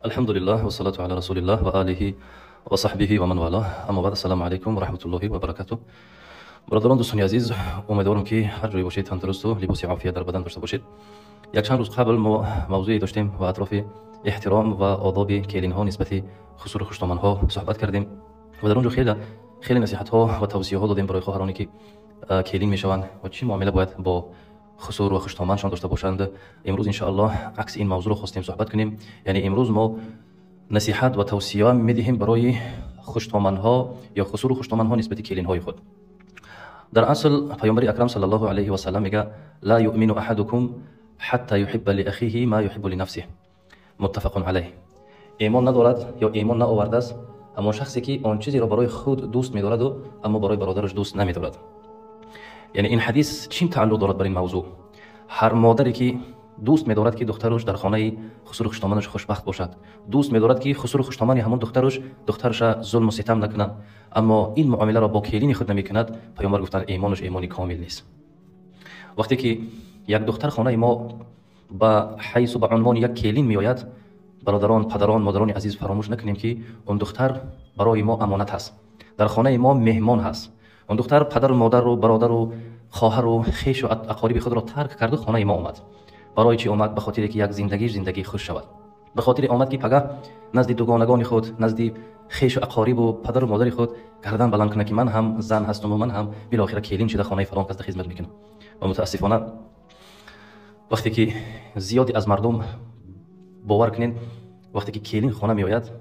Алҳамдулиллаҳ вассалату ала расулиллаҳ ва алиҳи ва саҳбиҳи ва ман валаҳ. Аммо баъд, ассалому алайкум ва раҳматуллоҳи ва баракатуҳ. Бародарон, дӯстони азиз, умедворам, ки ҳар ҷое бошед, тандурусту либоси офият дар бадан дошта бошед. Якчанд рӯз қабл мо мавзӯе доштем ва атрофи эҳтиром ва одоби келинҳо нисбати хусуру хуштоманҳо суҳбат кардем ва дар он ҷо хеле хеле насиҳатҳо ва тавсияҳо додем барои хоҳароне, ки келин мешаванд ва чӣ муомила бояд бо хусур ва хуштоманшон дошта бошанд. Имрӯз, иншоаллоҳ, акси ин мавзӯъро хостем суҳбат кунем, яъне имрӯз мо насиҳат ва тавсия медиҳем барои хуштоманҳо ё хусуру хуштоманҳо нисбати келинҳои худ. Дар асл паёмбари акрам саллаллоҳу алайҳи васаллам мега: «Ла юъмину аҳадукум ҳатта юҳибба лиахиҳи ма юҳиббу линафсиҳ», муттафақун алайҳ. Имон надорад ё имон наовардааст ҳамон шахсе, ки он чизеро барои худ дӯст медораду, аммо барои бародараш дӯст намедорад. Яъне ин ҳадис чӣ тааллуқ дорад бар ин мавзӯъ? Ҳар модаре, ки дӯст медорад, ки духтаруш дар хонаи хусуру хуштоманаш хушбахт бошад, дӯст медорад, ки хусуру хуштомани ҳамон духтаруш духтараша зулму ситам накунад, аммо ин муомиларо бо келини худ намекунад, паёмбар гуфтанд, имонаш имони комил нест. Вақте ки як духтар хонаи мо ба ҳайсу ба унвони як келин меояд, бародарон, падарон, модарони азиз, фаромӯш накунем, ки он духтар барои мо амонат ҳаст, дар хонаи мо меҳмон ҳаст. Он духтар падару модару бародару хоҳару хешу ақориби худро тарк карду хонаи мо омад. Барои чӣ омад? Ба хотире ки як зиндагиш зиндагии хуш шавад, ба хотире омад, ки пагаҳ назди дугонагони худ, назди хешу ақорибу падару модари худ гардан баланд кунад, ки ман ҳам зан ҳастуму ман ҳам билохира келин шуда хонаи фалон касда хизмат мекунам. Ва мутаассифона, вақте ки зиёде аз мардум, бовар кунед, вақте ки келин хона меояд,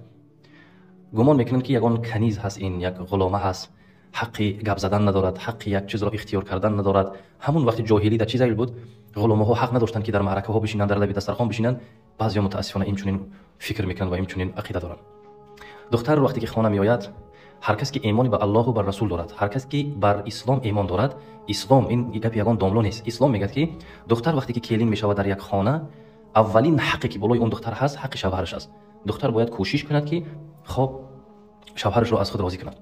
гумон мекунанд, ки ягон каниз ҳаст, ин як ғулома ҳаст, ҳаққи гап задан надорад, ҳаққи як чизро ихтиёр кардан надорад. Ҳамун вақти ҷоҳилӣ дар чизае буд, ғуломаҳо ҳақ надоштанд, ки дар маъракаҳо бишинанд, дар лаби дастархон бишинанд. Баъзеҳо мутаассифона инчунин фикр мекунанд ва инчунин ақида доранд. Духтар вақте ки хона меояд, ҳар кас ки имони ба Аллоҳу бар расул дорад, ҳар кас ки бар ислом имон дорад, ислом ин гапи ягон домло нест, ислом мегӯяд, ки духтар вақте ки келин мешавад дар як хона, аввалин ҳаққе, ки болои он духтар ҳаст, ҳаққи шавҳараш аст. Духтар бояд кӯшиш кунад, ки хоб шавҳарашро аз худ розӣ кунад.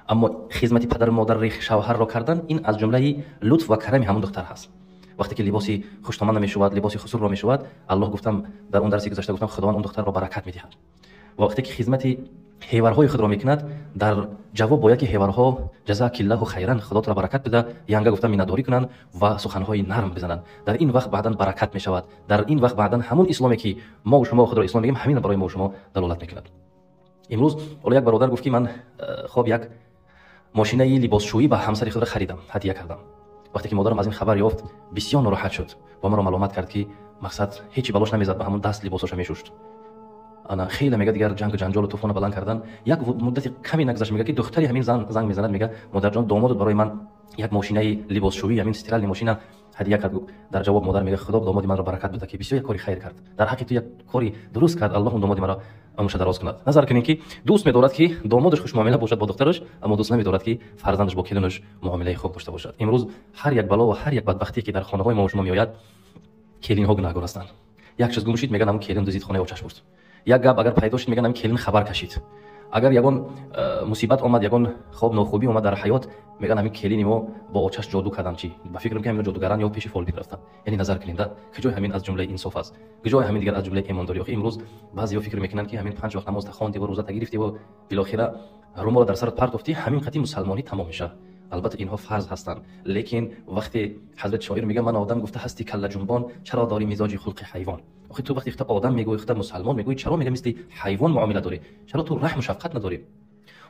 Аммо хизмати падару модари шавҳарро кардан ин аз ҷумлаи лутф ва карами ҳамон духтар ҳаст. Вақте ки либоси хуштоман намешувад, либоси хусурро мешувад, Аллоҳ, гуфтам, дар он дарси гузашта гуфтам, Худованд он духтарро баракат медиҳад. Ва вақте ки хизмати ҳеварҳои худро мекунад, дар ҷавоб бояд, ки ҳеварҳо «Ҷазакиллаҳу хайран», Худо туро баракат буда, янга гуфта миннатдорӣ кунанд ва суханҳои нарм бизананд. Дар ин вақт баъдан баракат мешавад. Дар ин вақт баъдан ҳамон исломе, ки мо шумо худро ислом мегӯем, ҳамин барои мо шумо далолат мекунад. Имрӯз ҳоло як бародар гуфт, ки ман хоб як мошинаи либосшӯӣ ба ҳамсари худро харидам, ҳадия кардам. Вақте ки модарам аз ин хабар ёфт, бисёр нороҳат шуд ва маро маломат кард, ки мақсад ҳечи балош намезад, ба ҳамон даст либосоша мешушт. Ана хеле, мега, дигар ҷангу ҷанҷолу тӯфона баланд кардан. Як муддати каме нагузашт, мега, ки духтари ҳамин зан занг мезанад, мега: «Модарҷон, домодот барои ман як мошинаи либосшӯӣ, ҳамин стиральный мошина ҳадия кард». Дар ҷавоб модар мега: «Худо домоди манро баракат буда, ки бисёр як кори хайр кард, дар ҳаққи ту як кори дуруст кард, Аллоҳ домоди маро умрша дароз кунад». Назар кунем, ки дӯст медорад, ки домодаш хушмуомила бошад бо духтараш, аммо дӯст намедорад, ки фарзандаш бо келинаш муомилаи хуб дошта бошад. Имрӯз ҳар як бало ва ҳар як бадбахтие, ки дар хонаҳои мо шумо меояд, келинҳо гунаҳгор ҳастанд. Як чиз гум шид, мегӯянд, ҳамон келин дузид, хонаи очаш бурд. Як гап агар пайдо шуд, мегӯянд, ҳамин келин хабар кашид. Агар ягон мусибат омад, ягон хоб нохубӣ омад дар ҳаёт, мегӯянд, ҳамин келини мо бо очаш ҷоду кардам. Чӣ ба фикрам, ки ҳамин ҷодугаран ё пеши фолбин рафтанд. Яъне назар кунем да, куҷои ҳамин аз ҷумлаи инсоф аст, куҷои ҳамин дигар аз ҷумлаи имондорӣ? Охи имрӯз баъзеҳо фикр мекунанд, ки ҳамин панҷ вақт намоз хондиву рӯзата гирифтиву билохира руморо дар сарат партофтӣ, ҳамин қатъи мусалмонӣ тамом мешавад. Албатта, инҳо фарз ҳастанд, лекин вақте ҳазрати шоир мегӯяд: «Ман одам гуфта ҳасти каллаҷунбон, чаро дорӣ мизоҷи хулқи ҳайвон?» Охи ту вақте худта одам мегӯӣ, худта мусалмон мегӯӣ, чаро, мега, мисли ҳайвон муомила дорӣ? Чаро ту раҳму шафқат надорӣ?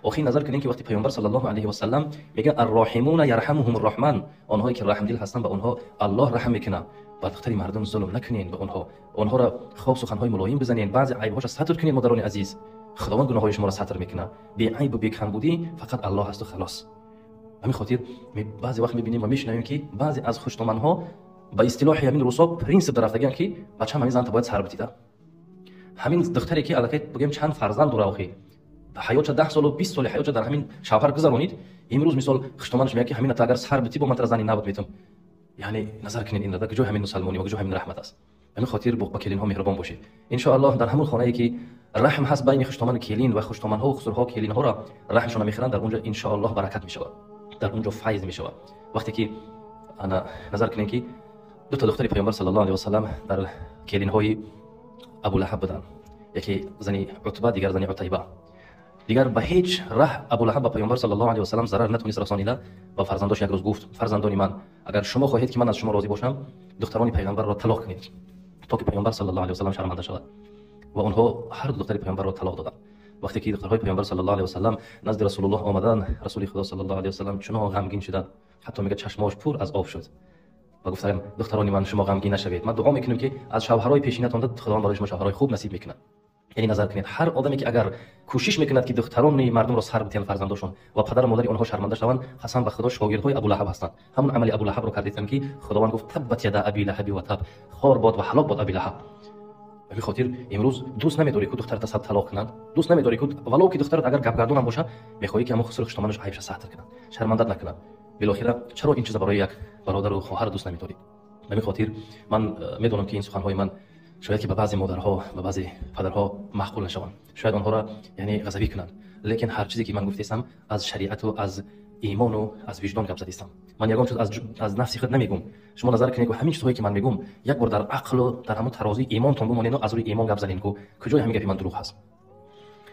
Охи назар кунем, ки вақте паёмбар саллаллоҳу алайҳи васаллам мегӯяд: «Арроҳимуна ярҳамуҳум рраҳман», онҳое ки раҳмдил ҳастанд, ба онҳо Аллоҳ раҳм мекунад. Ба духтари мардум зулм накунед, ба онҳо, онҳоро хоб суханҳои мулоим бизанед, баъзе айбҳоша сатр кунед. Модарони азиз, Худованд гуноҳҳои шуморо сатр мекунад. Беайбу бекамбудӣ фақат Аллоҳ ҳасту халос. Ҳамин хотир баъзе вақт мебинем ва мешунавем, ки баъзе аз хуштоманҳо ба истилоҳи ҳамин рӯзҳо принсип дарафтагианд, ки бачам ҳамин занта бояд сар битида. Ҳамин духтаре, ки аллакай бигӯем чанд фарзанд дора, охи ҳаётша 10 солу 20 соли ҳаётша дар ҳамин шавҳар гузаронид, имрӯз мисол хуштоманаш мегӯяд, ки ҳамина ту агар сар битӣ, бо ман тара зани набуд метум. Яъне назар кунед, ин куҷои ҳамин мусалмонӣ ва куҷои ҳамин раҳмат аст? Ҳамин хотир ба келинҳо меҳрубон бошед. Иншоаллоҳ, дар ҳамон хонае, ки раҳм ҳаст байни хуштоману келин ва хуштоманҳо, хусурҳо келинҳоро раҳмшона мехӯранд, дар онҷо иншоаллоҳ баракат мешавад, дар онҷо файз мешавад. Вақте ки ана назар кунем, ки ду та духтари паёмбар саллаллоҳу алайҳи васаллам дар келинҳои Абулаҳаб буданд. Яке зани Утба, дигар зани Утайба. Дигар ба ҳеҷ раҳ Абу Лаҳаб ба Паёмбар саллаллоҳу алайҳи васаллам зарар натунист расонида. Ба фарзандош як рӯз гуфт: фарзандони ман, агар шумо хоҳед ки ман аз шумо розӣ бошам, духтарони Паёмбарро талоқ кунед, то ки Паёмбар саллаллоҳу алайҳи васаллам шарманда шавад. Ва онҳо ҳар ду духтари Паёмбарро талоқ доданд. Вақте ки духтарҳои Паёмбар саллаллоҳу алайҳи васаллам назди Расулуллоҳ омаданд, Расули Худо саллаллоҳу алайҳи васаллам чунон ғамгин шуданд, ҳатто мегӯяд чашмош пур аз об шуд. Ва гуфтам: духтарони ман, шумо ғамгин нашавед, ман дуо мекунам ки аз шавҳарҳои пешинатон Худованд барои шумо шавҳарҳои хуб насиб мекунад. Яъне назар кунед, ҳар одаме ки агар кӯшиш мекунад ки духтарони мардумро сар битиҳанд, фарзандошон ва падару модари онҳо шарманда шаванд, қасам ба Худо, шогирдҳои Абу Лаҳаб ҳастанд. Ҳамон амали Абу Лаҳабро кардиданд ки Худованд гуфт: таббат яда аби лаҳаби ва таб, хор бод ва ҳалок бод Аби Лаҳаб. Ба ҳамин хотир имрӯз дӯст намедорӣ ку духтарата сад талоқ кунанд, дӯст намедорӣ ку, валов ки духтарат агар гапгардонам бошад, мехоҳӣ ки ҳамон хусури хуштоманаш айбша сатр кунанд, шармандат накунанд. Билохира чаро ин чиза барои як бародару хоҳар дӯст намедорӣ? Ба ҳамин хотир ман медонам ки ин суханҳои ман шояд ки ба баъзе модарҳо, ба баъзе падарҳо маъқул нашаванд, шояд онҳоро яъне ғазабӣ кунанд, лекин ҳар чизе ки ман гуфтаистам аз шариату аз имону аз виҷдон гап задистам. Ман ягон чиз аз нафси худ намегум. Шумо назар кунед, ку ҳамин чизҳое ки ман мегум, як бор дар ақлу дар ҳамон тарозии имонтон бимонеду аз рӯи имон гап занед, ку куҷои ҳамин гапи ман дурӯғ ҳаст.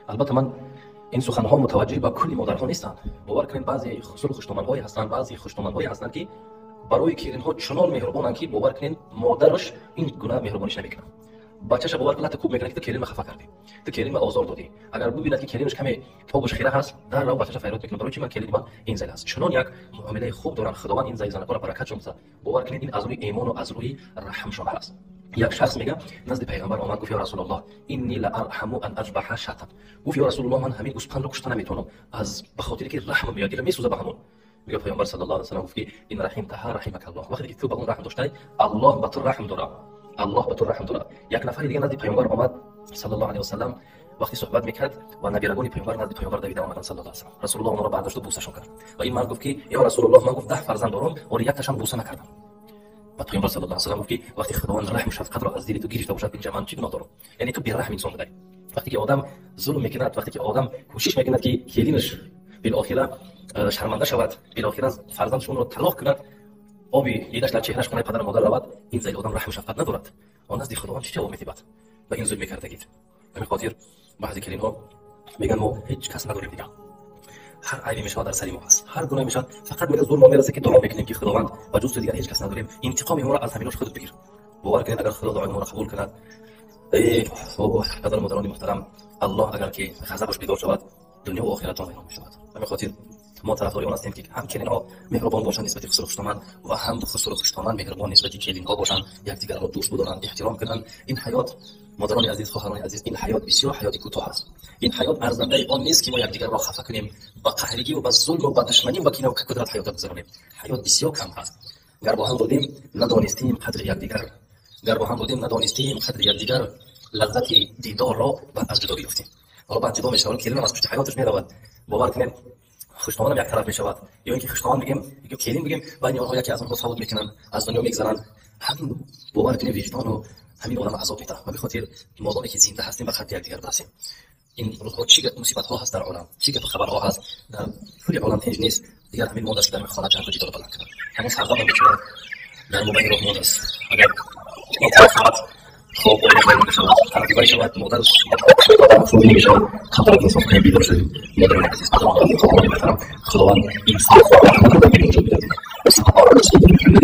Албатта ман ин суханҳо мутаваҷҷеҳ ба кулли модарҳо нестанд. Бовар кунед, баъзе хусуру хуштоманҳое ҳастанд, баъзе хуштоманҳое ҳастанд ки барои келинҳо чунон меҳрубонанд ки, бовар кунед, модараш ин гуна меҳрубониш намекунад. Бачаша, бовар кунед, кӯб мекунад ки ту келин ма хафа кардӣ, ту келин ма озор додӣ. Агар бибинад ки келинаш каме тобуш хира ҳаст, дар рав бачаша файрод мекунад: барои чи ман келини ман ин зел аст? Чунон як муомилаи хуб доранд, Худованд ин зайи занакора баракатшон бизад. Бовар кунед, ин аз рӯи имону аз рӯи раҳмшон ҳаст. Як шахс мега назди Пайғамбар омад, гуфт: ё Расулуллоҳ, инни ла арҳаму ан аҷбаҳа шатан. Гуфт: ё Расулуллоҳ, ман ҳамин гӯспандро кушта наметавонам, аз ба хотире ки раҳмам меояд, дилам месӯза ба ҳамон. Мега Пайғамбар саллаллоҳу алайҳи васаллам гуфт ки ин раҳимтаҳа раҳимакаллоҳ, вақте ки ту ба он раҳм доштаи, Аллоҳ ба ту раҳм дорад, Аллоҳ ба ту раҳм дорад. Як нафари дига назди Пайғамбар омад саллаллоҳу алайҳи васаллам, вақте суҳбат мекард ва набирагони Пайғамбар назди Пайғамбар давида омаданд саллаллоҳу алайҳи васаллам. Расулуллоҳ онҳоро бардошту бӯсашон кард. Ва ин мард гуфт ки ё Расулуллоҳ, ман, гуфт, 10 фарзанд дорам, оли якташам бӯса накардам. Баъд Пайғамбар саллаллоҳу алайҳи васаллам гуфт ки вақте Худованд раҳму шафқатро аз дили ту гирифта бошад, инҷа ман чӣ гуноҳ дорам? Яъне ту бераҳм инсон будаӣ. Вақте ки одам зулм мекунад, вақте ки одам кӯшиш мекунад ки келинаш билохира шарманда шавад, билохира фарзандаш онро талоқ кунад, оби дидаш дар чеҳраш, хонаи падару модар равад, ин зайли одам раҳму шафқат надорад. Он назди Худованд чӣ ҷавоб медиҳад ба ин зулме кардагид? Ба ҳамин хотир баъзе келинҳо мегӯянд: мо ҳеҷ кас надорем дигар, ҳар айбе мешавад, дар сари мо ҳаст, ҳар гуноҳе мешавад, фақат мега зур мо мерасад ки дуо мекунем ки Худованд, ба ҷуз ту дигар ҳеҷ кас надорем, интиқоми моро аз ҳаминош худат бигир. Бовар кунед, агар Худо дуои моро қабул кунад, падару модарони муҳтарам, Аллоҳ агар ки ғазабаш бедор шавад, дунё ва охиратон вайрон мешавад. Ба ҳамин хотир мо тарафдори он ҳастем ки ҳам келинҳо меҳрубон бошанд нисбати хусуру хуштоман ва ҳам хусуру хуштоман меҳрубон нисбати келинҳо бошанд, якдигарро дӯст бидоранд, эҳтиром кунанд. Ин ҳаёт, модарони азиз, хоҳарони азиз, ин ҳаёт бисёр ҳаёти кӯтоҳ аст. Ин ҳаёт арзандаи он нест ки мо якдигарро хафа кунем, ба қаҳригиву ба зулму ба душманӣ ва кинаву кудрат ҳаётро гузаронем. Ҳаёт бисёр кам ҳаст. Гар бо ҳам будем, надонистем қадри якдигар, гар бо ҳам будем, надонистем қадри якдигар, лаззати дидорро баъд аз ҷудоӣ ёфтем. Ҳоло баъд ҷудо мешавад, келинам аз пушти ҳаёташ меравад, бовар кунем, хуштоманам як тараф мешавад, ё ин ки хуштоман бигем ё келин бигем, байни онҳо яке аз онҳо фавт мекунанд, аз дунё мегзаранд. Ҳамин, бовар кунем, виҷдону ҳамин одам азоб медиҳад. Ба бихотир модоме ки зинда ҳастем, ба қадри якдигар барасем. Ин рӯзҳо чӣ гап мусибатҳо ҳаст дар олам, чӣ гапу хабарҳо ҳаст, дар кулли олам тинҷ нест. Дигар ҳамин мондааст ки дар хона ҷангу ҷидолро баланд кунад. Ҳамон фарзандам бечора дар мобайни роҳ мондааст. Агар ин тараф шавад, хоб оила вайрон мешавад, тарафи вай шавад, модар мешавад. Камтарак инсоф кунем, бедор шавем, модарони азиз, падарони азиз, хоҳарони муҳтарам. Худованд инсоф ва раҳматро дар дили вуҷуд бидиҳад.